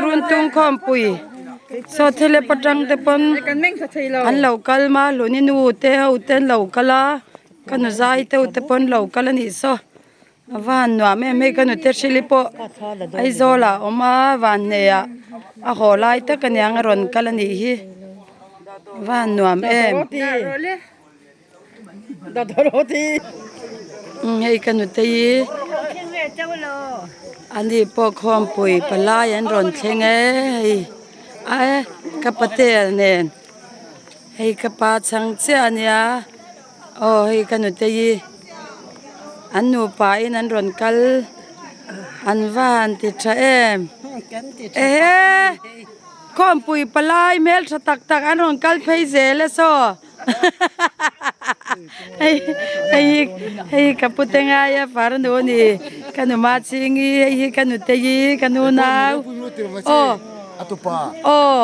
Runtung khawmpui saw thil ep atang te pawn an lo kal ma hluni nu te ho te an lo kal a ka nu zai te ho te pawn an lo kal a nih saw a va han nuam em hei ka nute hrili pawh Aizawl ah a awm a vanhneh ah a haw lai tak aniang a rawn kal a nih hi a va han nuam em. Hei ka nute hi ani pawh khawmpui palai an rawn thleng e hei a ka patea nen hei ka pa chhang chiah a nia aw hei ka nute hi an nupa in an rawn kal an va han ti tha em ehe khawmpui palai hmeltha tak tak an rawn kal phei zel a saw. Hei hei hi hei hi ka pu te ngai a farnu a ni ka nu ma ching hi hei hi ka nute hi ka nu nau aw aw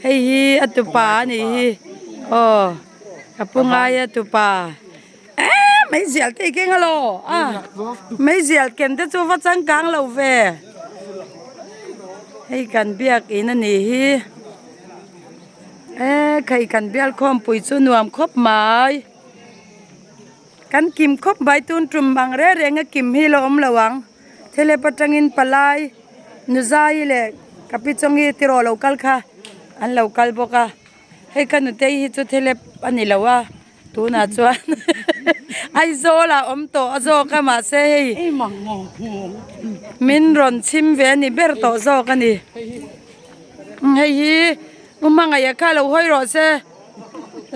hei hi a tupa a nih hi aw ka pu ngai a tupa eee meizial te i keng alaw a meizial ken te chu va changkang lo ve hei kan biakin a nih hi. E khai kan bial khawmpui chu nuam khawp mai kan kim khawp mai tun tum ang reng reng a kim hi la awm lo ang thilep atangin palai nuzai leh ka pi chawngi tiraw lo kal kha an lo kal bawk a hei ka nutei hi chu thilep a ni lo a. Tunah chuan Aizawl ah awm tawh a zawk a mahse hei min rawn chhim ve a ni ber tawh zawk a ni. Hei hi u hmangaih a kha lo hawi rawh se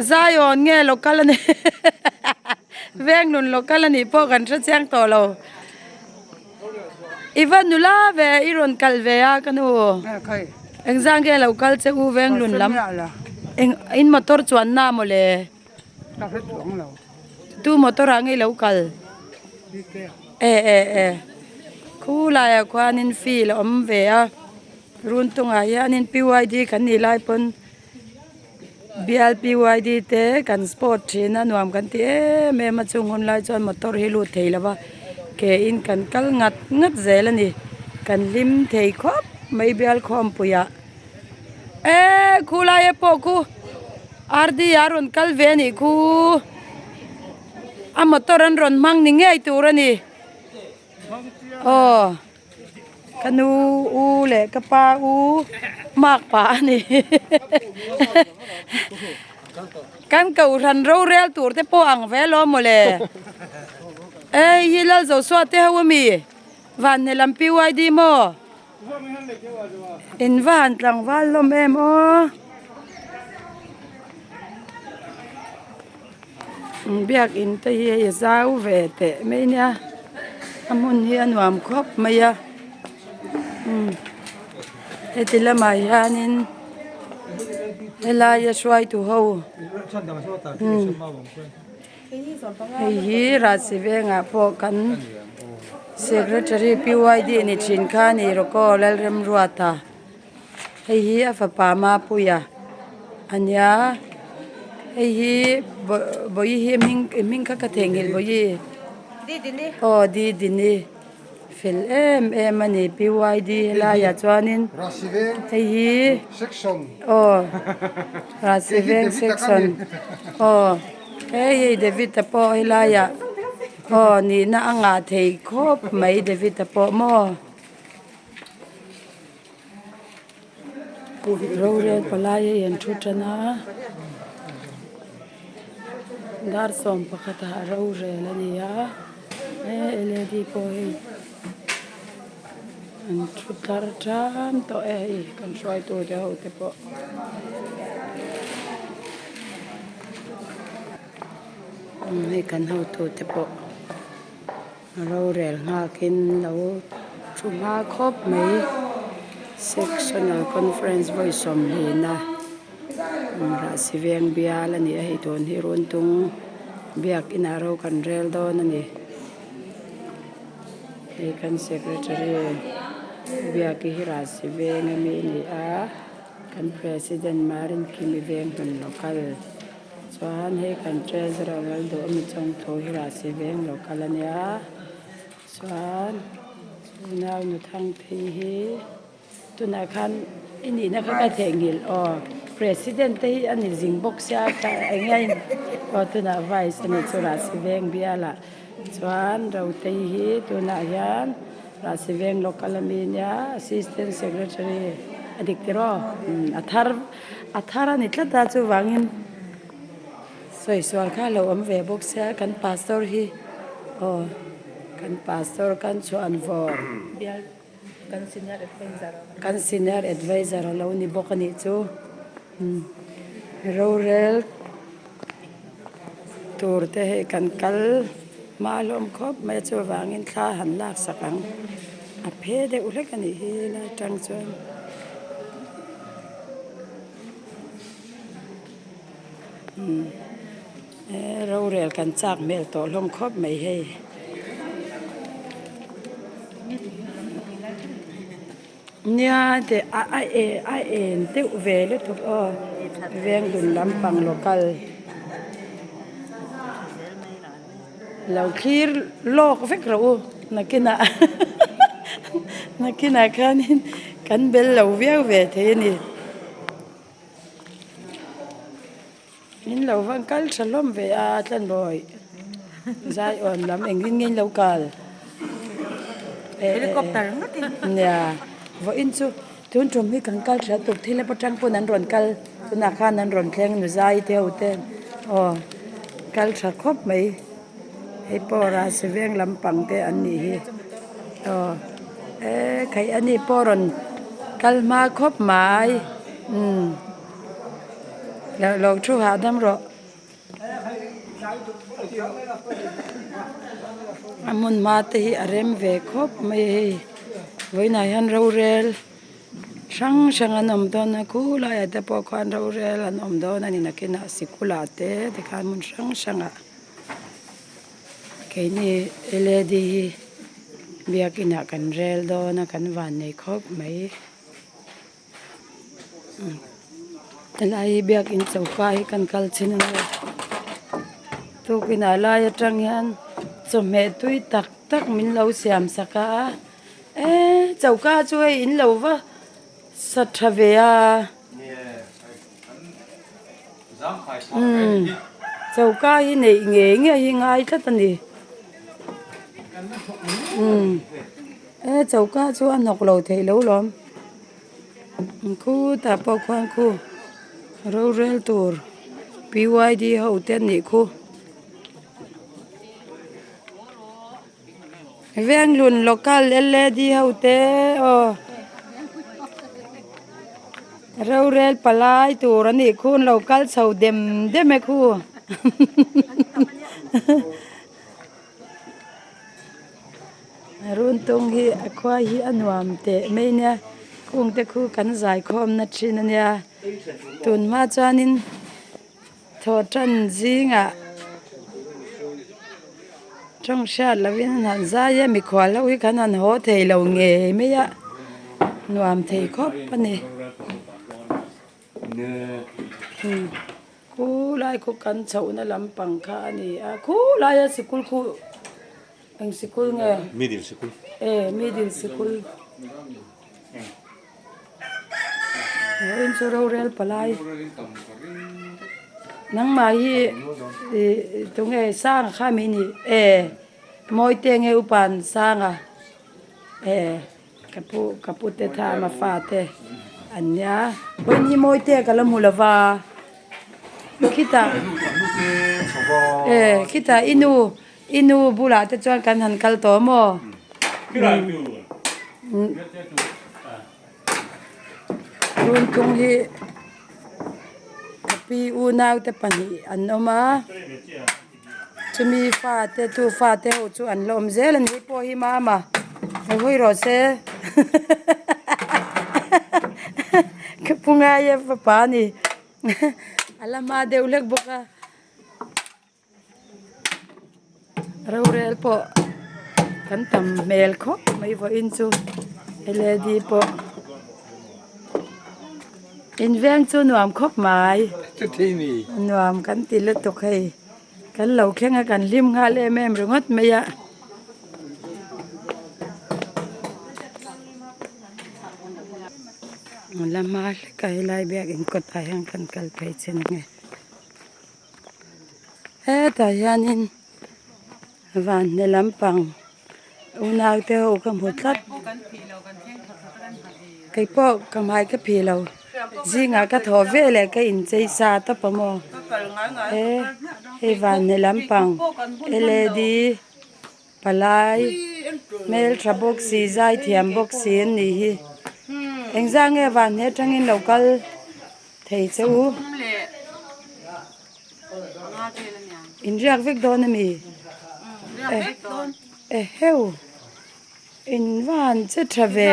Zion nge local a ni Venglun local a nih pawh kan hre chiang tawh lo. I va nula ve i rawn kal ve a ka nu engzah nge lo kal che u Venglun lam eng in motor chuan na maw le tu motor ah nge i lo kal e e e khulai ah khuanin field a awm ve a Runtungah hianin P Y D kan nih lai pawn. Bial P Y D te kan sport thin a nuam kan ti em em a chung hun lai chuan motor hi lut thei lo va ke in kan kal ngat ngat zel a ni kan hlim thei khawp mai bial khawmpui ah eee khulai a pawh khu R D a rawn kal ve a nih khu a motor an rawn hmang ni ngei tur a ni aw. Ka nu u leh ka pa u mak pah a ni kan kohhran rorel tur te pawh ang ve lo mawle ei hi Lalzosua te ho ami vanne lam P Y D maw in va han tlangval hlawm em aw. Biakin te hi hei a zau ve teh mai nia a hmun hi a nuam khawp mai a heti lamah hianin helaia hruaitu ho hei hi Rahsi vengah pawh kan secretary P Y D ni thin kha a ni rawk aw Lalremruata. Hei hi a fapa Mapuia a nia hei hi bawihi hi hming hming kha ka theihnghilh bawihi aw Didini fel em em a ni P Y D helaiah chuanin hei hi aw Rahsiveng section aw hei hei David a pawh helaiah aw nihna a ngah thei khawp mai David a pawh maw. Rorel palai hei an thu tan a dar 11 ah rorel a ni a he L E D pawh hei an thu tlar tan tawh e hei kan hruaitu te ho te pawh. Hei kan hotu te pawh. Rorel nghakin lo thu hma khawp mai sectional conference vawi sawmhlihna rahsi veng bial a ni a hei tun hi runtung biakinah ro kan rel dawn a ni hei kan secretary biaki hi rahsi veng ami a ni a kan president marin kimi veng hlun local. Chuan hei kan treasurer lal duh ami chawng thu hi rah si veng lo kal a nia chuan unau nu thang phei hi. Tunah khan i nihna kha ka theihnghilh aw President te hi a ni zing bawk sia ka eng nge aw tunah Vice a nih chu Rahsiveng bialah chuan Rotei hi tunah hian Rahsiveng local ami nia Assistant Secretary a dik tiraw a thar a thar a ni tlat a chuvangin Sawi sual kha a lo awm ve bawk sia kan pastor hi aw kan pastor kan chhuan vawr kan senior adviser a lo ni bawk a nih chu rorel tur te hei kan kal hma hlawm khawp mai a chuvangin thla han lak sak ang a phe deuh hlek a nih hi lai tang chuan. He rorel kan chak hmel tawh hlawm khawp mai hei. Nia te a a e a en deuh ve lutuk aw veng dun lampang local lo thlir lawk vek rawh u nakinah nakinah khanin kan bel lo viau ve thei a ni. In lo van kal tha hlawm ve a Tlanbawi Zaiawn lam engtin nge in lo kal Helicopter ngawt in Nia vawiin chu tun tum hi kan kal tha tuk thil atang pawn an rawn kal tunah khan an rawn thleng nu zai te ho te aw kal tha khawp mai hei pawh rasi veng lampang te an nih hi aw e khaih a ni pawh rawn kal hma khawp mai umm lo thu hahdam rawh a hmun hma te hi a rem ve khawp mai a hei vawiinah hian rorel. Hrang hrang an awm dawn a khulaiah te pawh khuan rorel an awm dawn a ni nakinah sikulah te tikhan hmun hrang hrangah keini L A D hi biakinah kan rel dawn a kan vannei khawp mai helai hi biakin choka hi kan kal chin a nia tukinah lai atang hian chawhmeh tui tak tak min lo siam sak a. Eee choka chu hei in lo va sa tha ve a umm choka hi neih ngei ngei hi ngai tlat a ni umm e choka chu a hnawk lo theih lo lawm khutah pawh khuan khu rorel tur P Y D ho te an nih khu. Venglun local L A D ho te aw rorel palai tur a nih khu an lo kal chho dem dem e khu runtung hi a khua hi a nuam teh mai nia kung te khu kan zai khawm na thin a nia tun hma chuanin. Thawhtan zingah tawng hriat lovin an han zai a mikhual ho hi khan an haw thei lo ngei mai a nuam thei khawp a ni khulai khu kan chhohna lampang kha a ni a khulaia sikul khu eng sikul nge middle sikul e middle sikul. Vawiin chu rorel palai nangmah hi ih tunge sanga kha mi nih e mawite nge upan sanga e ka pu ka pu te thama fa te an nia vawiin hi mawite ka la hmu lova khitah e khitah i nu i nu bulah te chuan kan han kal tawh maw. Runtung hi ka pi unaute pahnih an awm a chumi fate chu fate ho chu an la awm zel a ni hei pawh hi mama lo hawi rawh se ka pu ngai e fapa a ni a la hma deuh hlek bawk a. Rorel pawh kan tam hmel khawp mai vawiin chu L A D pawh in veng chu nuam khawp mai nuam kan ti lutuk hei kan lo thleng a kan hlim nghal em em ringawt mai a. La hma hlek a helai biakin kawtah hian kan kal phei chin ange hetah hianin vanhne lampang unau te ho ka hmu tlat keipawh ka hmai ka phih lo zingah ka thawh veleh ka inchei sa tawp a maw he hei vanhne lampang L A D Palai hmeltha bawk si zaithiam bawk si an nih hi engzah nge van hi atangin lo kal thei che u inriak vek dawn ami eheu in van che tha ve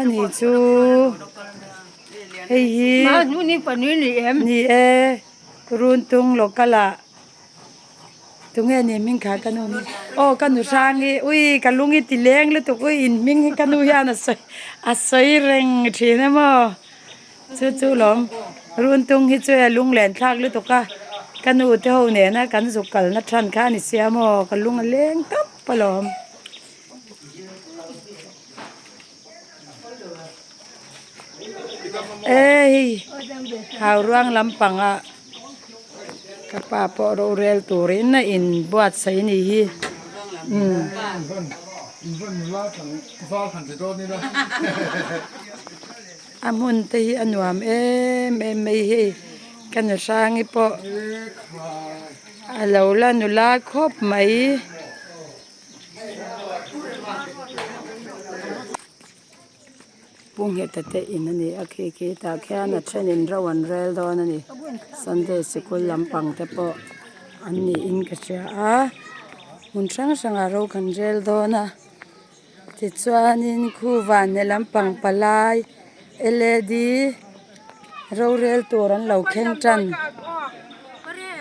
ani chu hei hi ni e runtung local ah. Tunge ni hming kha ka nu hi aw ka nu hrang hi ui ka lung hi ti leng lutuk ui in hming hi ka nu hian a sawi a sawi reng thin a maw chu chu lawm runtung hi chu e lunglen thlak lutuk a ka nu te ho nena kan zuk kalna than kha a ni sia maw ka lung a leng tawp alawm. Hei hau ruang lampangah ka pa pawh rorel turin a inbuatsaih a nih hi umm. A hmun te hi a nuam em em mai hei ka nu hrangi pawh a lo la nula khawp mai. Pu Ngheta te in a ni a khi khi tah khian a thenin ro an rel dawn a ni Sunday sikul lampang te pawh an niin ka hria a hmun hrang hrangah ro kan rel dawn a tichuanin khu vanhne lampang palai L A D rorel tur an lo thleng tan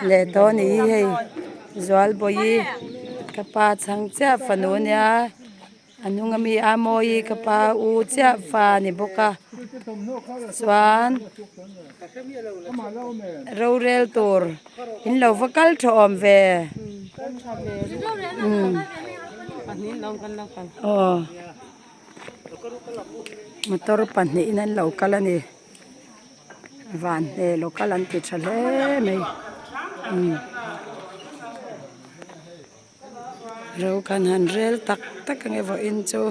leh tawh a ni hi hei Zualbawi ka pa chhang chiah fanu a nia a hnung ami a mawi ka pa u chiah fa a ni bawk a chuan rorel tur in lo va kal tha awm ve umm aw. Motor pahnihin an lo kal a ni van hne local an ti tha hle mai umm ro khan han rel tak tak ang e vawiin chu.